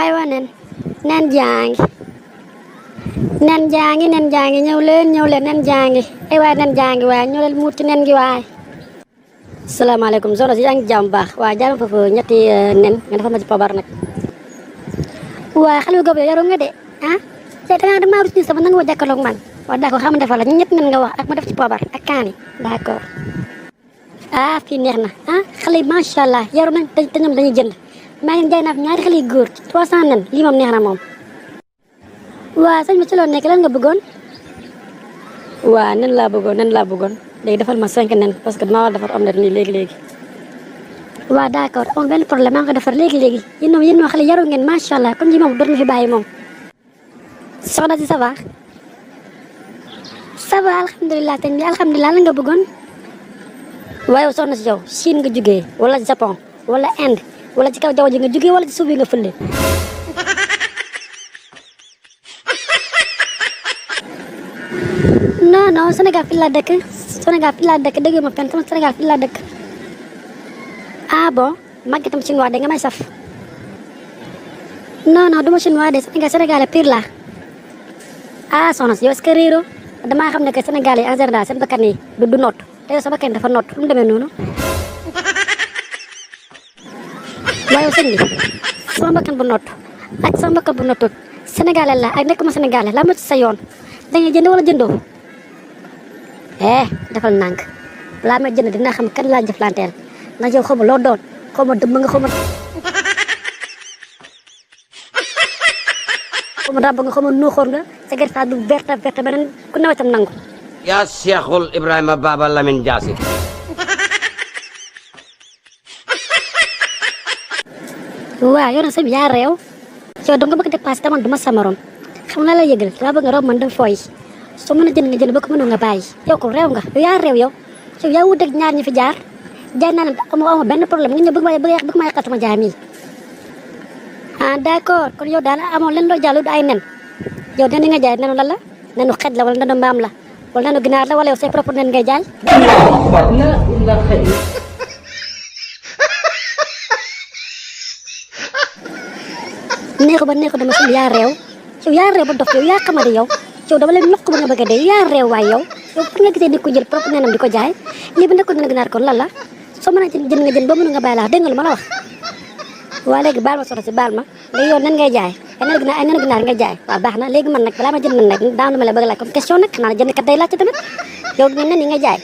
aywa nen jaangi ñëw leen nen jaangi ay waay nen jaangi waay ñëw leen muut ci nen gi waay. salaamaaleykum soxna si yaa ngi jàmm baax waaye jaarama foofu ñetti nen nga defal ma ci poobar nag. waaye xale bu góob yow yaru nga de ah tey damaa rus ni sama nanga ma jàkkaarloog man waaw d'accord xam nga defal la ñetti nen nga wax ak ma def ci poobar ak kaani d'accord. ah fii neex na ah xale yi macha allah yaru nañ te ñoom dañuy jënd maa ngi jaay naa fi ñaari xale yu góor 300 nen lii moom neex na moom. waa sëñ bi ci loolu nekk lan nga bëggoon. waa nen laa bëggoon léegi defal ma 5 nen parce que damaa war a defar omelette nii léegi. waa d'accord amul benn problème maa ngi ko defar léegi yéen ñoo xale yaru ngeen macha allah comme ji moom dootuñu fi bàyyi moom. soxna si ça va alhamdulilah sëñ bi alhamdulilah lan nga bëggoon. waaye soxna si yow Chine nga jugee wala Japon wala Inde wala ci kaw jaww ji nga jugee wala ci suuf yi nga fële. non Sénégal fii laa dëkk dégg ma fenn sama Sénégal fii laa dëkk. ah bon màgg itam chinois de nga may saf. non du ma chinois de Sénégal pire la. ah soxna si yow est-ce que réeroo damaa xam ne que Sénégal yi en général seen bakkan yi du noot te yow sa bakkan dafa noot lu mu demee noonu. waaye sëñ bi sama bakkan bu noot ak sama bakkan bu nootut Sénégalais la ak nekkuma Sénégalais la ma ci sa yoon da ngay jënd wala jëndoo. defal nànk balaa may jënd dinaa xam kan laa jëflanteel ndax yow xawma loo doon xawma dëmm nga xawma ràbb nga xawma nuuxoor nga sa gerte du verte beneen ku nawetam nangu. yaa Cheikhul Ibrahima Baba Lamine Diassi. waaw yow nag sëñ bi yaa réew yow dama bëgg dépassé te man du ma sa morom xam nga la yëgal dama bëgg nga rob man dem fooy soo mën a jënd nga jënd ba ko mënul nga bàyyi yow ko réew nga yow yaa réew yow yaa wut ak ñaar ñi fi jaar jaay naa leen amoo benn problème nga ñëw bëgg ma yàqal sama jaay mii. ah d'accord kon yow daal amoo leen loo jaay lu ay nen yow nen nga jaay nenu lan la nenu xej la wala nenu mbaam la wala nenu ginaar la wala yow say propre nen ngay jaay. neexu ba dama sëñ yaa réew ba dof yow yaa xamadi yow dama leen nokk ba nga bëgg a dee yaa réew waay yow fu nga gisee di ko jël propre nenam di ko jaay lii bu nekkoon dina ginaar kon lan la soo mën a jënd nga jënd ba mënu nga bàyyi la dégg nga lu ma la wax. waaw léegi baal ma soxna si baal ma léegi yow nen ngay jaay ay nenu ginaar ngay jaay waaw baax na léegi man nag balaa ma jënd nag daanu ma la bëgg laaj comme question nag xanaa jënd kat day laajte tamit yow nen yi ngay jaay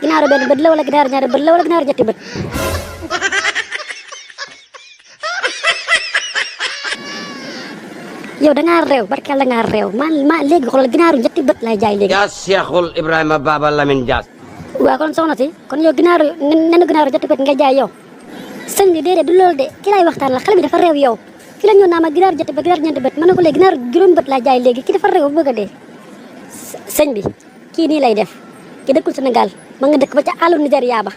ginaaru benn bët la wala ginaaru ñaari bët la wala ginaaru ñetti bët. yow da ngaa réew barke yàlla da ngaa réew man léegi xoolal ginaaru ñetti bët lay jaay léegi. yaa Cheikhul Ibrahima Baba Lamine Diassi. waaw kon soxna si kon yow nenu ginaaru ñetti bët ngay jaay yow. sëñ bi déedéet du loolu de ki lay waxtaan la xale bi dafa réew yow ki la ñëw naa ma ginaaru ñetti bët ginaaru ñeenti bët mën na ko léegi ginaaru juróomi bët lay jaay léegi ki dafa réew bu bëgg a dee. sëñ bi kii nii lay def ki dëkkul Sénégal ma nga dëkk ba ca àllu Nigéria ba.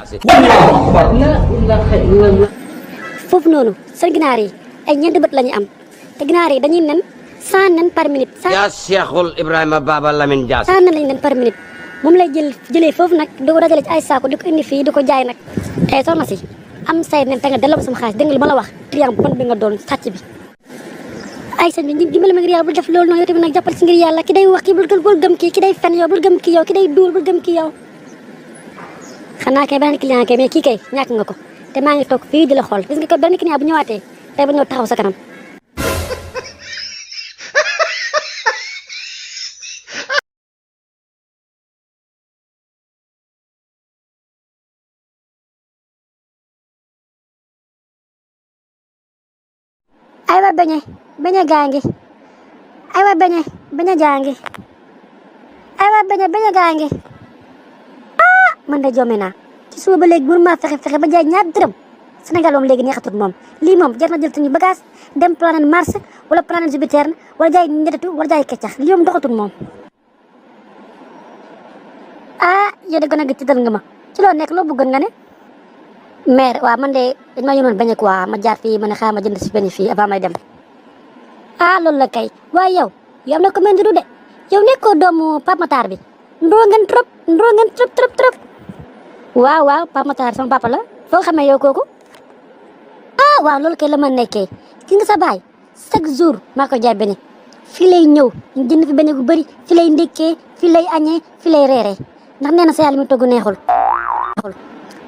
foofu noonu seen ginaar yi ay ñeenti bët la ñu am te ginaar yi dañuy nen 100 nen par minute. yaa Cheikhul Ibrahima Baba Lamine Diassi. 100 nen lañu nen par minute moom lay jëlee foofu nag di ko dajale ci ay saako di ko indi fii di ko jaay nag. tey soxna si am say nen te nga delloo sama xaalis dégg nga lu ma la wax triant bon bi nga doon sàcc bi. ay sëñ bi dimbali ma ngir yàlla bul def loolu noonu yow tamit nag jàppal si ngir yàlla ki day wax kii bul gëm kii ki day fen yow bul gëm kii yow ki day duul bul gëm kii yow. xanaa kay beneen client kay mais kii kay ñàkk nga ko te maa ngi toog fii di la xool gis nga ko benn client bu ñëwaatee tey ba ñëw taxaw sa kanam. aywa beñe gaa ngi aywa beñe jaa ngi aywa beñe gaa ngi ah man de jommi naa ci suba ba léegi mënuma fexe ba jaay ñaar dërëm Sénégal moom léegi neexatut moom lii moom jar na jël suñu bagage dem planète Mars wala planète Jupiter wala jaay ñettatu wala jaay keccax lii moom doxatul moom. ah yow de gën a tiital nga ma ci loo nekk loo bëggoon nga ne. mère waaw man de dañ ma yónnoon bañ quoi ma jaar fii ma ne xaaral ma jënd si benn fii avant may dem. ah loolu la kay waaye yow am na ko mel de yow nekkoo doomu Pape Matar bi ndoo ngeen trop. waaw Pape Matar sama papa la foo xamee yow kooku. ah waaw loolu kay la ma nekkee gis nga sa baay chaque jour maa ko jaay beñe fii lay ñëw ñu jënd fi beñe gu bëri fii lay ndékkee fii lay añee fii lay reeree ndax nee na sa yàlla mi togg neexul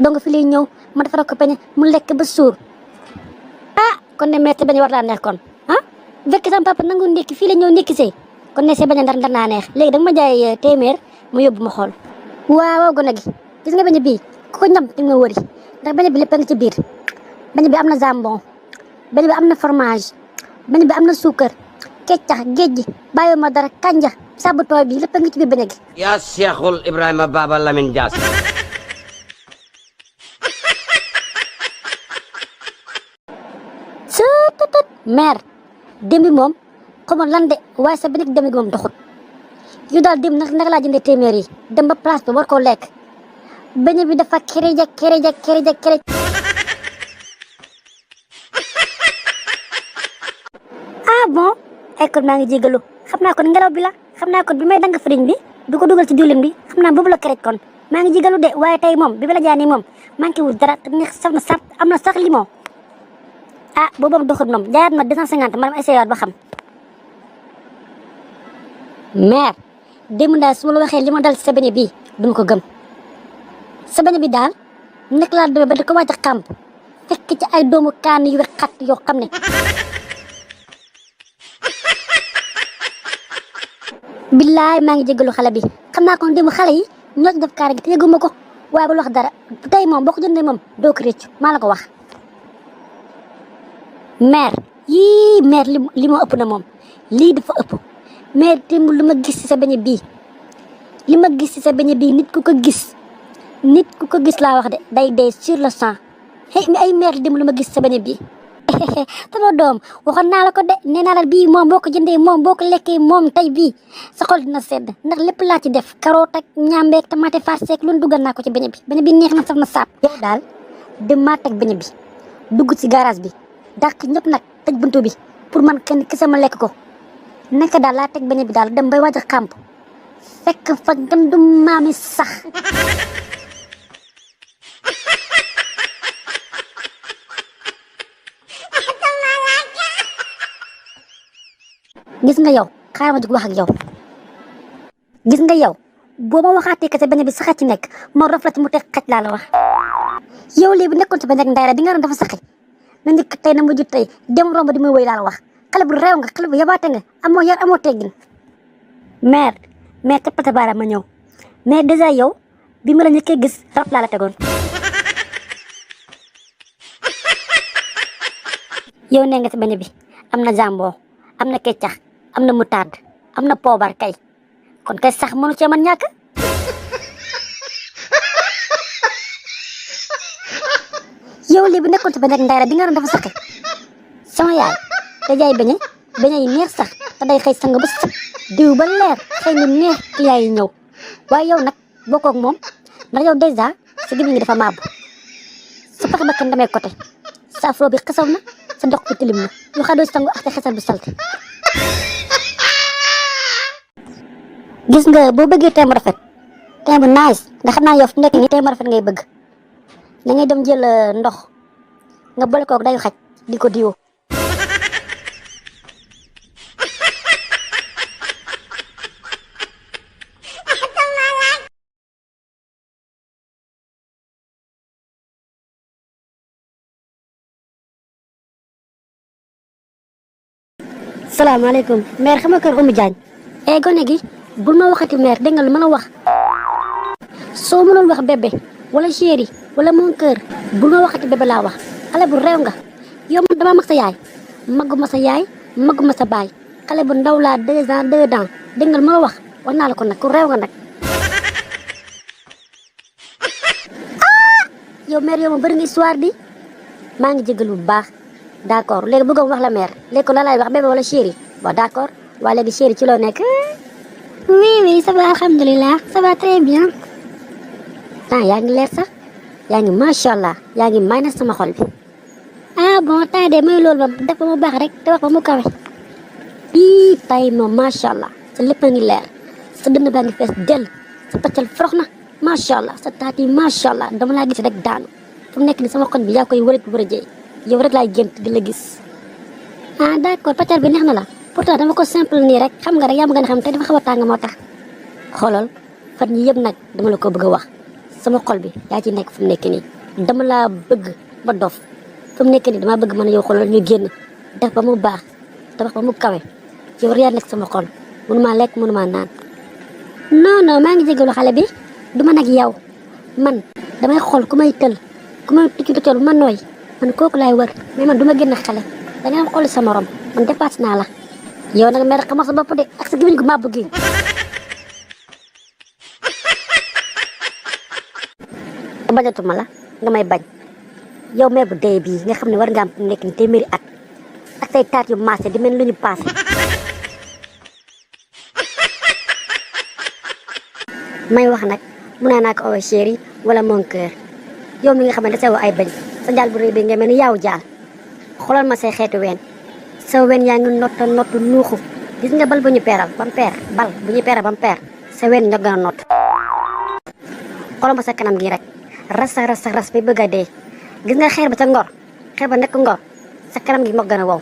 donc fii lay ñëw ma defara ko beñe mu lekk ba suur kon ne metti beñe war laa neex kon fekk sama papa nangu ndékki fii la ñëw ndékki see kon ne see beñe ndar naa neex léegi danga ma jaay téeméer mu yóbbu ma xool waaw gone gi gis nga beñe bii ku ko ñam di nga wëri ndax beñe bi lépp a ngi ci biir beñe bi am na jambon beñe bi am na fromage beñe bi am na suukar keccax géej gi bàyyi ma dara kanja sabu tooy bi lépp a ngi ci biir beñe gi yaa Seexul Ibrahima Baba Lamine Dias sututut mère démbi moom xamoon lan de waaye sa beñe démbi gi moom doxut yu daal dem naka laa jëndee téeméer yi dem ba place ba war koo lekk beñe bi dafa kereja bon ay kon maa ngi jégalu xam naa kon ngelaw bi la xam naa kon bi may danga fariñ bi du ko dugal ci diwlin bi xam naa boobu la kerej kon maa ngi jégalu de waaye tey moom bi la jaani moom manqué wul dara te neex saf na saf am na sax limon boobu moom doxul moom jaayaat ma 250 ma dem essayé waat ba xam mère démb daal su ma la waxee li ma dal ci sa beñe bii duma ko gëm sa beñe bi daal nekk laa demee ba di ko waaj a xàmp fekk ci ay doomu kaan yu xat yoo xam ne billaay maa ngi jégalu xale bi xam naa kon démb xale yi ñoo ci def kaara gi te yëguma ko waaye bul wax dara tey moom boo ko jëndee moom doo ko réccu maa la ko wax mère li moo ëpp na moom lii dafa ëpp mère démb li ma gis ci sa beñe bii nit ku ko gis laa wax de day dee sur le sang mi ay mère démb li ma gis ci sa beñe bii sama doom waxoon naa la ko de nee naa la bii moom boo ko jëndee moom boo ko lekkee moom tey bii sa xol dina sedd ndax lépp laa ci def carotte ak ñaambeeg tomate farceeg lu dugal naa ko ci beñe bi neex na saf na saab yow daal dem maa teg beñe bi dugg ci garage bi dàq ñëpp nag tëj buntu bi pour man kenn kese ma lekk ko naka daal laa teg beñe bi daal dem bay waaj a xàmp fekk fa dem du maami sax gis nga yow xaaral ma jóg wax ak yow gis nga yow boo ma waxaatee kese beñe bi saxa ci nekk moo rof la ci mu teg xaj laa la wax yow lii bu nekkoon ci beñe ak ndayra bi nga doon dafa saxi na njëkk tey na mujj tey dem romb di muy wéy laa la wax xale bu réew nga xale bu yabaate nga amoo yar amoo teggin mère cappate baara ma ñëw mais déjà yow bi ma la njëkkee gis rab laa la tegoon yow nee nga ci beñe bi am na jambon am na keccax am na moutarde am na poobar kay kon kay sax mënu cee man ñàkk yow lii bu nekkoon ci beñe ak ndayra bi nga doon dafa saxi sama yaay da jaay beñe yi neex sax te day xëy sang ba sax diw ba leer xëy nga neex client yi ñëw waaye yow nag bokkoo ak moom ndax yow dèjà sa gémmiñ ngi dafa màbb sa pax bakkan damay côté sa afro bi xasaw na sa dox bi tilim na yu xadoo sangu ak sa xesal bu salte gis nga boo bëggee teem rafet teem bu nice nga xam naa yow fu nekk nii teem rafet ngay bëgg da ngay dem jël ndox nga boole koog dayu xaj di ko diwoo salaamaaleykum mère xam nga kër Oumy Diagne gone gi bul ma waxati mère dégg nga lu ma la wax soo mënoon wax bébé wala chéri wala mon cœur bul ma waxati bébé laa wax xale bu réew nga yow man dama mag sa yaay maguma sa baay xale bu ndaw laa 2 ans dégg nga lu ma la wax naa la ko nag ku réew nga nag yow mère yow ma bëri nga histoire di maa ngi jégalu bu baax d'accord léegi bëggoon wax la mère léegi ko la lay wax bébé wala chéri bon d'accord waaye léegi chéri ci loo nekk oui ça va alhamdulilah ça va très bien yaa ngi leer sax yaa ngi macha allah yaa ngi may na sama xol bi bon temps de mooy loolu ba def ba mu baax rek te wax ba mu kawe tay moom macha allah sa lépp a ngi leer sa dënn baa ngi fees dell sa paccal forox na macha allah sa taat yi macha allah dama laa gis rek daanu fu mu nekk ni sama xol bi yaa koy wërëj yow rek laay gént di la gis ah d'accord pàccal bi neex na la pourtant dama ko simple nii rek xam nga rek yaa ma gën a xam te dafa xaw a tàng moo tax xoolal fan yi yëpp nag dama la ko bëgg a wax sama xol bi yaa ci nekk fu mu nekk nii dama laa bëgg ba dof fu mu nekk nii dama bëgg mën a yow xoolal ñu génn def ba mu baax tabax ba mu kawe yow yaa nekk sama xol mënumaa lekk mënumaa naan non maa ngi jégalu xale bi du ma nag yow man damay xool ku may tël ku may tukki tool bu ma nooy man kooku laay wër mais man du ma génn xale da nga am xool sa morom man dépasse naa la yow nag mer xamal sa bopp de ak sa gémmiñ gu màbb gi bañatuma la nga may bañ yow meer bu dee bii nga xam ne war nga am nekk ni téeméeri at ak say taat yu maase di mel lu ñu paase may wax nag mun naa ko owe chéri wala mon cœur yow mi nga xam ne da sew ay bañ sa jaal bu rëy bi nga mel ni yaaw jaal xoolal ma say xeetu ween sa ween yaa ngi nottu nuuxu gis nga bal bu ñu peeral ba mu peer bal bu ñu peeral ba mu peer sa ween ñoo gën a nott xoolal ma sa kanam gi rek ras bi bëgg a dee gis nga xeer ba ca ngor xeer ba nekk ngor sa kanam gi moo gën a wow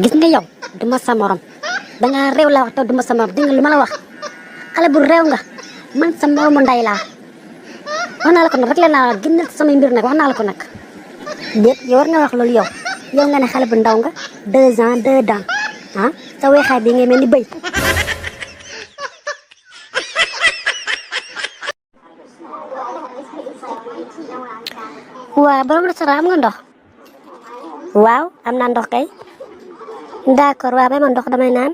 gis nga yow duma sa morom dangaa réew laa wax taw duma sa morom dégg nga lu ma la wax xale bu réew nga man sa moromu nday laa wax naa la ko nag rek leen naa génnal samay mbir nag wax naa la ko nag déet yow war nga wax loolu yow nga ne xale bu ndaw nga 2 ans 2 dents ah sa weexaay bi ngay mel ni bëy waaw borom restaurant am nga ndox waaw am naa ndox kay d'accord waaw may ma ndox damay naan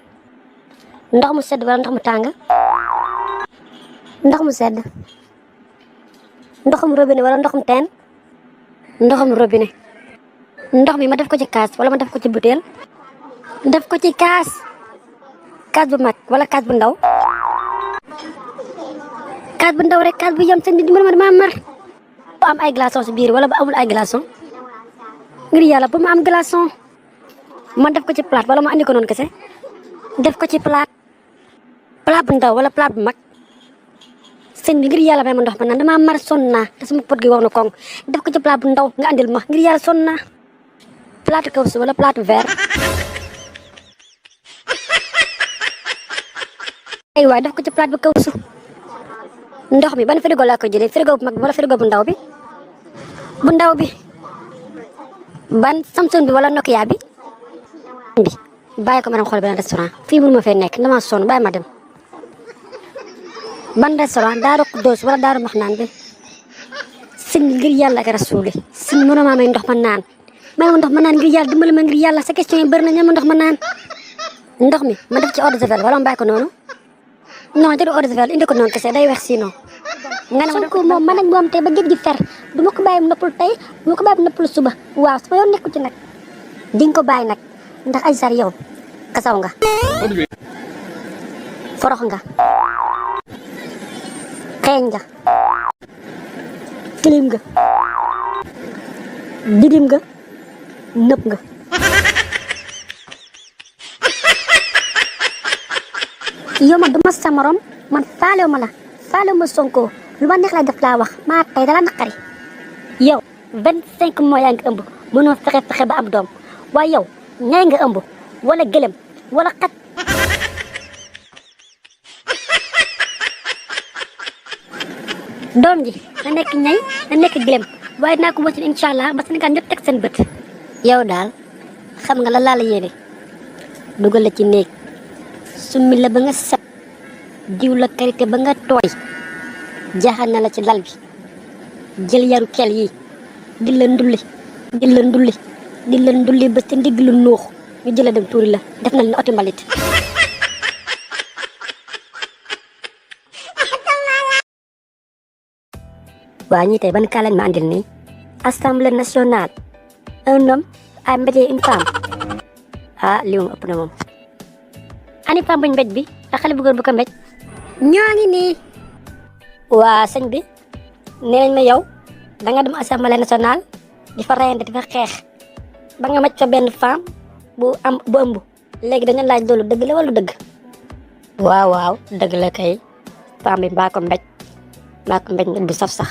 ndox mu sedd wala ndox mu tàng ndox mu sedd ndoxum robinet wala ndoxum teen ndoxum robinet ndox mi ma def ko ci kaas wala ma def ko ci butéel def ko ci kaas bu mag wala kaas bu ndaw rek kaas bu yem seen di dimbali ma dama mar bu am ay glaçon si biir wala bu amul ay glaçon ngir yàlla bu ma am glaçon ma def ko ci plate wala ma andi ko noonu kese def ko ci plate bu ndaw wala plate bu mag sëñ bi ngir yàlla may ma ndox ma naan dama mar sonn naa te sama pot gi wax na koŋ def ko ci plate bu ndaw nga andil ma ngir yàlla sonn naa plate kawsu wala plate verre ay waay def ko ci plate bu kawsu ndox mi ban frigo laa ko jëlee frigo bu mag bi wala frigo bu ndaw bi ban Samsung bi wala Nokia bi bàyyi ko ma dem xool benn restaurant fii mënu ma fee nekk dama sonn bàyyi ma dem ban restaurant Daaru Xuddoos wala Daaru Maxnaan bi sëñ ngir yàlla ak rasuuli sëñ mënoo maa may ndox ma naan ngir yàlla dimbali ma ngir yàlla sa question yi bëri na ña ma ndox ma naan ndox mi ma def ci eau de javel wala ma bàyyi ko noonu non jël eau de javel indi ko noonu kese day weex sinon nga ne Sonko moom man ak moom tey ba géej gi fer du ma ko bàyyi mu noppalu tey du ma ko bàyyi mu noppalu suba waaw sama yoon nekku ci nag di nga ko bàyyi nag ndax ay sar yow kasaw nga forox nga xeeñ nga tilim nga didim nga nëpp nga yow ma duma sa morom man faalew ma Sonko lu ma neex lay def laa wax maa tey dala naqari yow 25 mois yaa ngi ëmb mënoo fexe ba am doom waaye yow ñay nga ëmb wala gëlëm wala xat doom ji na nekk ñay na nekk gëlëm waaye dinaa ko wëcc incha allah ba Sénégal ñëpp teg seen bët yow daal xam nga la laa la yéene dugal la ci néeg summi la ba nga set diw la karité ba nga tooy jaaxal na la ci lal bi jël yaru kel yi di la ndulli ba sa ndigg lu nuux ñu jëla dem tuuri la def na leen oti mbalit waa ñii tey ban kaa lañ ma andil nii assemblée nationale un homme a mbéjee une femme ah lii moom ëpp na moom ani femme buñ mbéj bi ak xale bu góor bu ko mbéj ñoo ngi nii waa sëñ bi nee nañ ma yow da nga dem assemblée nationale di fa reyante di fa xeex ba nga maj fa benn femme bu ëmb léegi dañu laaj loolu dëgg la wala dëgg waaw dëgg la kay femme bi mbaa ko mbéj bu saf sax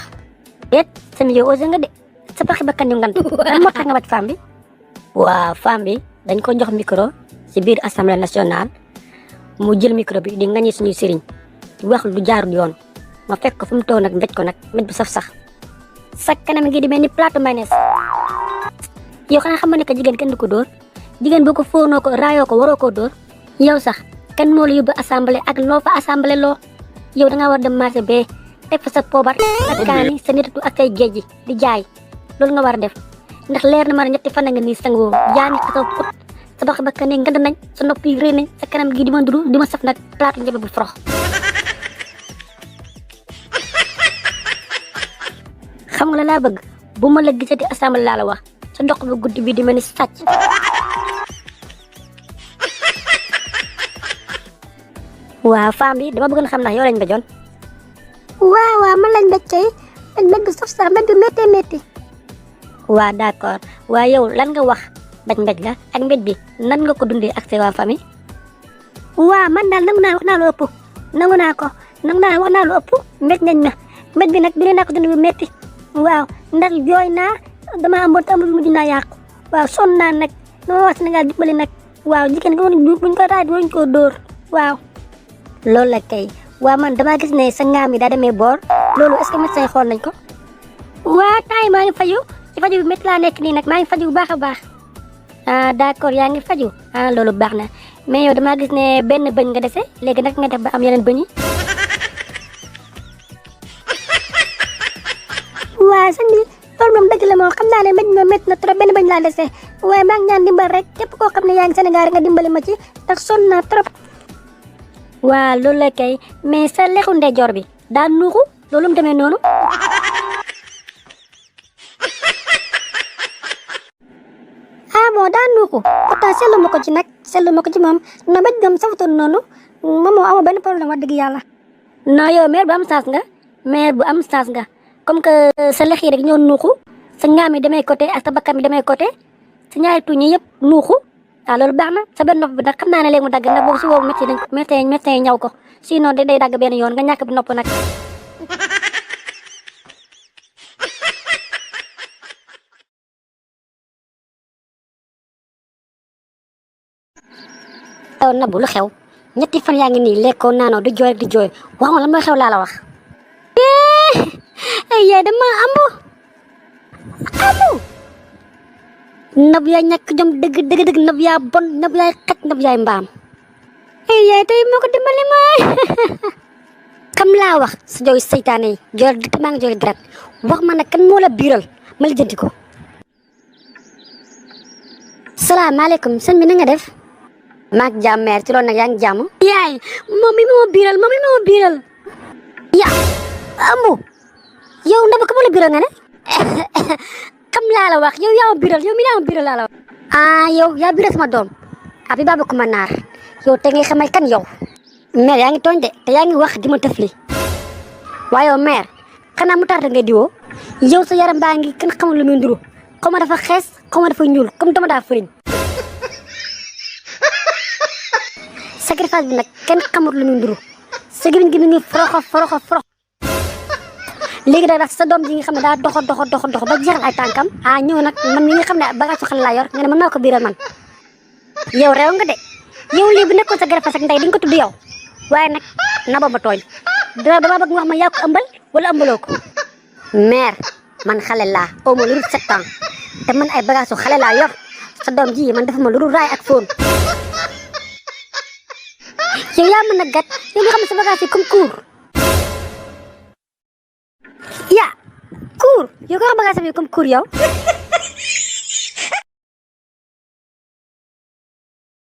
déet sëñ yow osé nga de sa paxi bakkan yu ngan lan moo tax nga wàcc femme bi waaw femme bi dañ ko jox micro ci biir assemblée nationale mu jël micro bi di ngañi suñuy sëriñ di wax lu jaarul yoon ma fekk ko fu mu toog nag mbéj ko nag mbéj bu saf sax sa kanam gi di mel ni plateau mayonnaise yow xanaa xam nga ne que jigéen kenn du ko dóor jigéen boo ko fóonoo ko raayoo ko waroo koo dóor yow sax kan moo la yóbbu assemblée ak loo fa assemblée loo yow da ngaa war dem marché bee teg fa sa poobar sa kaani sa nitatu ak say géej gi di jaay loolu nga war a def ndax leer na ma ne ñetti fan nga nii sangoo yaa ngi taxaw put sa bax ba ne ngand nañ sa nopp yi rëy nañ sa kanam gi di ma duru di ma saf nag plateau njëbe bu forox xam nga la laa bëgg bu ma la gisati assemblée laa la wax sa dox bu guddi bi di mel ni sàcc waaw femme bi dama bëggoon xam ndax yow lañ bajoon waaw man lañ baj kay man mbéj bu saf sax mbéj bu métti waaw d'accord waaye yow lan nga wax baj mbéj la ak mbéj bi nan nga ko dundee ak sa waa famille waaw man daal nangu naa wax naa lu ëpp nangu naa wax naa lu ëpp mbéj nañ na mbéj bi nag dina naa ko dund bu métti waaw ndax jooy naa dama amoon te amul mujj naa yàqu waaw sonn naa nag dama wax Sénégal dimbali nag waaw jigéen nga buñ ko raaj waruñ koo dóor waaw loolu la kay waaw man damaa gis ne sa ngaam yi daa demee boor loolu est-ce que médecin xool nañ ko waaw temps yi maa ngi faju ci faju bi métti laa nekk nii nag maa ngi faju bu baax a baax ah d'accord yaa ngi faju ah loolu baax na mais yow damaa gis ne benn bëñ nga dese léegi nag nga def ba am yeneen bëñ yi waaw sëñ bi loolu moom dëgg la moom xam naa ne mbéj moom métti na trop benn bëñ laa dese waaye maa ngi ñaan dimbal rek képp koo xam ne yaa ngi Sénégal rek nga dimbali ma ci ndax sonn naa trop waaw loolu la kay mais sa lexu ndeyjoor bi daa nuuxu loolu mu demee noonu ah bon daa nuuxu pourtant seetlu ma ko ci moom no mbéj gam safutoon noonu moom moo amoo benn problème wax dëgg yàlla non yow mère bu am chance nga comme que sa lex yi rek ñoo nuuxu sa ngaam yi demee côté ak sa bakkan bi demee côté sa ñaari tuñ yi yëpp nuuxu waaw loolu baax na sa benn nopp bi nag xam naa ne léegi mu dagg nag boobu si boobu médecin yi ñaw ko sinon day dagg benn yoon nga ñàkk bi nopp nag yow Nabou lu xew ñetti fan yaa ngi nii lekkoo naanoo di jooy wax ma la mooy xew laa la wax ay yaay dama ambu Nabou yaay ñàkk jom dëgg Nabou yaa bon Nabou yaay xaj Nabou yaay mbaam ay yaay tey moo ko dimbali ma kam laa wax sa jooy seytaane yi jooy maa ngi jooy deret wax ma nag kan moo la biiral ma lijjanti ko salaamaaleykum sëñ bi na nga def maak jàmm mère ci loolu nag yaa ngi jàmm yaay moom mi moo biiral yaa ambu yow Nabou ka moo la biiral nga ne xam laa la wax yow yaa ma biiral yow mi yaa ma biiral laa la wax ah yow yaa biiral sama doom abi baba kuma naar yow te ngay xamay kan yow mère yaa ngi tooñ de te yaa ngi wax di ma tëfli waaye yow mère xanaa mu tarta ngay diwoo yow sa yaram baa ngi kenn xamul lu muy nduru xaw ma dafa xees xaw ma dafa ñuul comme dama daa fëriñ sacrifice bi nag kenn xamul lu muy nduru sa gémmiñ gi mi ngi foroxo léegi nag sa doom ji nga xam ne daa doxo ba jeexal ay tànkam ah ñëw nag man mi nga xam ne bagage xale laa yor nga ne mën naa ko biiral man yow réew nga de yow lii bu nekkoon sa garafas ak ndey di nga ko tudd yow waaye nag Nabou ba tooñ dama bëgg nga wax ma yaa ko ëmbal wala ëmbaloo ko mère man xale laa au moins lu dul 7 ans te man ay bagage xale laa yor sa doom ji man dafa ma lu dul raay ak fóon yow yaa mën a gat yow nga xam ne sa bagage yi comme cour ya cour yow nga xam bagage yi comme cour yow